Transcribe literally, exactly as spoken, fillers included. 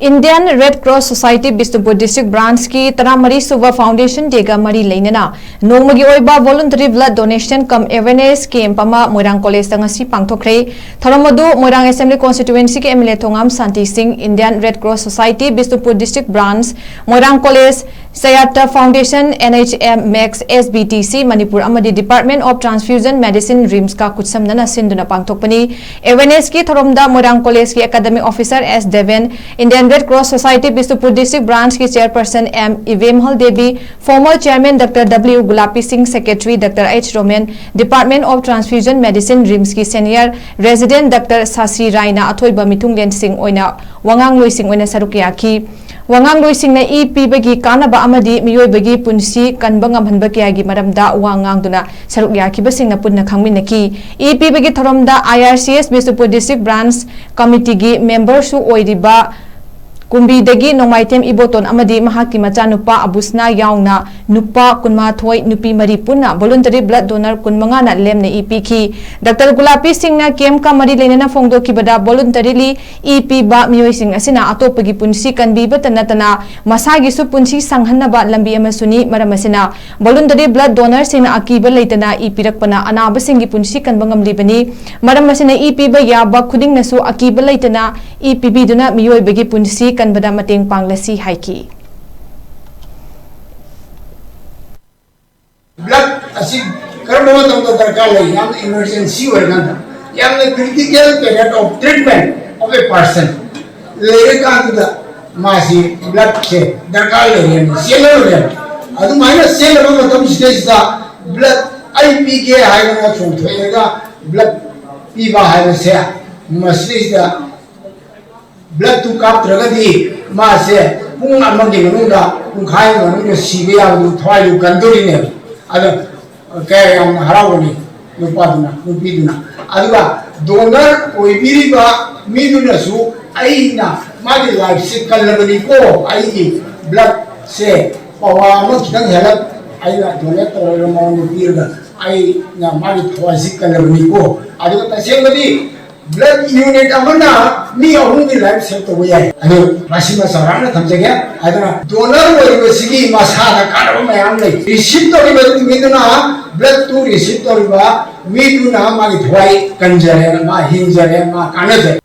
Indian Red Cross Society Bishnupur District Branch ꯀꯤ ꯇꯔꯥꯃꯔꯤ ꯁꯨꯕ Foundation Day ꯒ ꯃꯔꯤ ꯂꯩꯅꯅ ꯅꯣꯡꯃꯒꯤ ꯑꯣꯏꯕ Voluntary Blood Donation cum Awareness Camp ꯑꯃ ꯃꯣꯏꯔꯥꯡ College ꯇ ꯉꯁꯤ ꯄꯥꯡꯊꯣꯛꯈ꯭ꯔꯦ꯫ ꯊꯧꯔꯝ ꯑꯗꯨ ꯃꯣꯏꯔꯥꯡ Assembly Constituency ꯒꯤ M L A ꯊꯣꯉꯥꯝ ꯁꯥꯟꯇꯤ ꯁꯤꯡ, Indian Red Cross Society Bishnupur District Branch, ꯃꯣꯏꯔꯥꯡ College, Sayata Foundation, N H M Max, S B T C Manipur ꯑꯃꯗꯤ Department of Transfusion Medicine, RIMS ꯀ ꯈꯨꯠꯁꯝꯅꯅ ꯁꯤꯟꯗꯨꯅ ꯄꯥꯡꯊꯣꯛꯄꯅꯤ꯫ Awareness ꯀꯤ ꯊꯧꯔꯝꯗ ꯃꯣꯏꯔꯥꯡ College ꯀꯤ Academic Officer S Deben, Indian Red Cross Society Bishnupur District Branch ꯀꯤ Chairperson M ꯏꯕꯦꯝꯍꯜ Devi, Former Chairman Doctor W ꯒꯨꯂꯥꯄꯤ ꯁꯤꯡ, Secretary Doctor H Roman, Department of Transfusion Medicine, RIMS ꯀꯤ Senior Resident Doctor ꯁꯥꯁꯤ ꯔꯥꯏꯅ ꯑꯊꯣꯏꯕ ꯃꯤꯊꯨꯡꯂꯦꯟꯁꯤꯡ ꯑꯣꯏꯅ ꯋꯥꯉꯥꯡꯂꯣꯏꯁꯤꯡ ꯑꯣꯏꯅ ꯁꯔꯨꯛ ꯌꯥꯈꯤ꯫ ꯋꯥꯉꯥꯡꯂꯣꯏꯁꯤꯡꯅ ꯏ ꯄꯤꯕꯒꯤ ꯀꯥꯟꯅꯕ ꯑꯃꯗꯤ ꯃꯤꯑꯣꯏꯕꯒꯤ ꯄꯨꯟꯁꯤ ꯀꯟꯕ ꯉꯝꯍꯟꯕ ꯀꯌꯥꯒꯤ ꯃꯔꯝꯗ ꯋꯥ ꯉꯥꯡꯗꯨꯅ ꯁꯔꯨꯛ ꯌꯥꯈꯤꯕꯁꯤꯡꯅ ꯄꯨꯟꯅ ꯈꯪꯃꯤꯟꯅꯈꯤ꯫ ꯏ ꯄꯤꯕꯒꯤ ꯊꯧꯔꯝꯗ I R C S Bishnupur District Branch Committee ꯒꯤ member ꯁꯨ ꯑꯣꯏꯔꯤꯕ ꯀꯨꯝꯕꯤꯗꯒꯤ ꯅꯣꯡꯃꯥꯏꯊꯦꯝ ꯏꯕꯣꯇꯣꯟ ꯑꯃꯗꯤ ꯃꯍꯥꯛꯀꯤ ꯃꯆꯥꯅꯨꯄꯥ ꯑꯕꯨꯁꯅꯥ ꯌꯥꯎꯅ ꯅꯨꯄꯥ ꯀꯨꯟꯃꯥꯊꯣꯏ, ꯅꯨꯄꯤ ꯃꯔꯤ ꯄꯨꯟꯅ Voluntary Blood Donor ꯀꯨꯟꯃꯉꯥꯅ ꯂꯦꯝꯅ ꯏ ꯄꯤꯈꯤ꯫ ꯗꯥꯛꯇꯔ ꯒꯨꯂꯥꯄꯤ ꯁꯤꯡꯅ camp ꯀ ꯃꯔꯤ ꯂꯩꯅꯅ ꯐꯣꯡꯗꯣꯛꯈꯤꯕꯗ, voluntarily ꯏ ꯄꯤꯕ ꯃꯤꯑꯣꯏꯁꯤꯡ ꯑꯁꯤꯅ ꯑꯇꯣꯞꯄꯒꯤ ꯄꯨꯟꯁꯤ ꯀꯟꯕꯤꯕꯇ ꯅꯠꯇꯅ ꯃꯁꯥꯒꯤꯁꯨ ꯄꯨꯟꯁꯤ ꯁꯥꯡꯍꯟꯅꯕ ꯂꯝꯕꯤ ꯑꯃꯁꯨꯅꯤ꯫ ꯃꯔꯝ ꯑꯁꯤꯅ Voluntary Blood Donor ꯁꯤꯡꯅ ꯑꯀꯤꯕ ꯂꯩꯇꯅ ꯏ ꯄꯤꯔꯛꯄꯅ ꯑꯅꯥꯕꯁꯤꯡꯒꯤ ꯄꯨꯟꯁꯤ ꯀꯟꯕ ꯉꯝꯂꯤꯕꯅꯤ꯫ ꯃꯔꯝ ꯑꯁꯤꯅ ꯏ ꯄꯤꯕ ꯌꯥꯕ ꯈꯨꯗꯤꯡꯅꯁꯨ ꯑꯀꯤꯕ ꯂꯩꯇꯅ ꯏ ꯄꯤꯕꯤꯗꯨꯅ ꯃꯤꯑꯣꯏꯕꯒꯤ ꯄꯨꯟꯁꯤ ꯀꯟꯕꯗ ꯃꯇꯦꯡ ꯄꯥꯡꯂꯁꯤ ꯍꯥꯏꯈꯤ꯫ ꯕ꯭ꯂꯗ ꯑꯁꯤ ꯀꯔꯝꯕ ꯃꯇꯝꯗ ꯗꯔꯀꯥꯔ ꯂꯩ? ꯌꯥꯝꯅ ꯏꯃꯔꯖꯦꯟꯁꯤ ꯑꯣꯏꯔꯀꯥꯟꯗ, ꯌꯥꯝꯅ critical period of treatment of a person ꯂꯩꯔꯀꯥꯟꯗꯨꯗ ꯃꯥꯁꯤ ꯕ꯭ꯂꯗꯁꯦ ꯗꯔꯀꯥꯔ ꯂꯩꯔꯦꯅ ꯆꯦꯜꯂꯔꯨꯔꯦꯕ꯫ ꯑꯗꯨꯃꯥꯏꯅ ꯆꯦꯜꯂꯕ ꯃꯇꯝꯁꯤꯗꯩꯁꯤꯗ ꯕ꯭ꯂꯗ ꯑꯩ ꯄꯤꯒꯦ ꯍꯥꯏꯗꯅ ꯆꯣꯡꯊꯣꯛꯑꯒ ꯕ꯭ꯂꯗ ꯄꯤꯕ ꯍꯥꯏꯕꯁꯦ, ꯃꯁꯤꯗꯩꯁꯤꯗ ꯕ꯭ꯂꯗꯇꯨ ꯀꯥꯞꯇ꯭ꯔꯒꯗꯤ ꯃꯥꯁꯦ ꯄꯨꯡ ꯑꯃꯒꯤ ꯃꯅꯨꯡꯗ, ꯄꯨꯡꯈꯥꯏ ꯑꯃꯒꯤ ꯃꯅꯨꯡꯗ ꯁꯤꯕ ꯌꯥꯕꯗꯨ ꯊꯋꯥꯏꯗꯨ ꯀꯟꯗꯣꯔꯤꯅꯦꯕ꯫ ꯑꯗꯣ ꯀꯌꯥ ꯌꯥꯝꯅ ꯍꯔꯥꯎꯒꯅꯤ ꯅꯨꯄꯥꯗꯨꯅ, ꯅꯨꯄꯤꯗꯨꯅ꯫ ꯑꯗꯨꯒ ꯗꯣꯅꯔ ꯑꯣꯏꯕꯤꯔꯤꯕ ꯃꯤꯗꯨꯅꯁꯨ ꯑꯩꯅ ꯃꯥꯒꯤ ꯂꯥꯏꯐꯁꯦ ꯀꯜꯂꯕꯅꯤꯀꯣ, ꯑꯩꯒꯤ ꯕ꯭ꯂꯗꯁꯦ ꯄꯋꯥ ꯑꯃ ꯈꯤꯇꯪ ꯍꯦꯜꯂꯞ ꯑꯩꯅ ꯗꯣꯅꯦꯠ ꯇꯧꯔꯒ ꯃꯉꯣꯟꯗ ꯄꯤꯔꯒ ꯑꯩꯅ ꯃꯥꯒꯤ ꯊꯋꯥꯏꯁꯤ ꯀꯜꯂꯕꯅꯤꯀꯣ꯫ ꯑꯗꯨꯒ ꯇꯁꯦꯡꯕꯗꯤ Blood unit ꯑꯃꯅ ꯃꯤ ꯑꯍꯨꯝꯒꯤ life save ꯇꯧꯕ ꯌꯥꯏ꯫ ꯑꯗꯨ ꯃꯁꯤꯃ ꯆꯥꯎꯔꯥꯛꯅ ꯊꯝꯖꯒꯦ꯫ ꯑꯗꯨꯅ donor ꯑꯣꯏꯔꯤꯕꯁꯤꯒꯤ ꯃꯁꯥꯗ ꯀꯥꯟꯅꯕ ꯃꯌꯥꯝ ꯂꯩ꯫ Receive ꯇꯧꯔꯤꯕ ꯃꯤꯗꯨꯅ blood ꯇꯨ receive ꯇꯧꯔꯤꯕ ꯃꯤꯗꯨꯅ ꯃꯥꯒꯤ ꯊꯋꯥꯏ ꯀꯟꯖꯔꯦ, ꯃꯥ ꯍꯤꯡꯖꯔꯦ, ꯃꯥ ꯀꯥꯟꯅꯖꯔꯦ꯫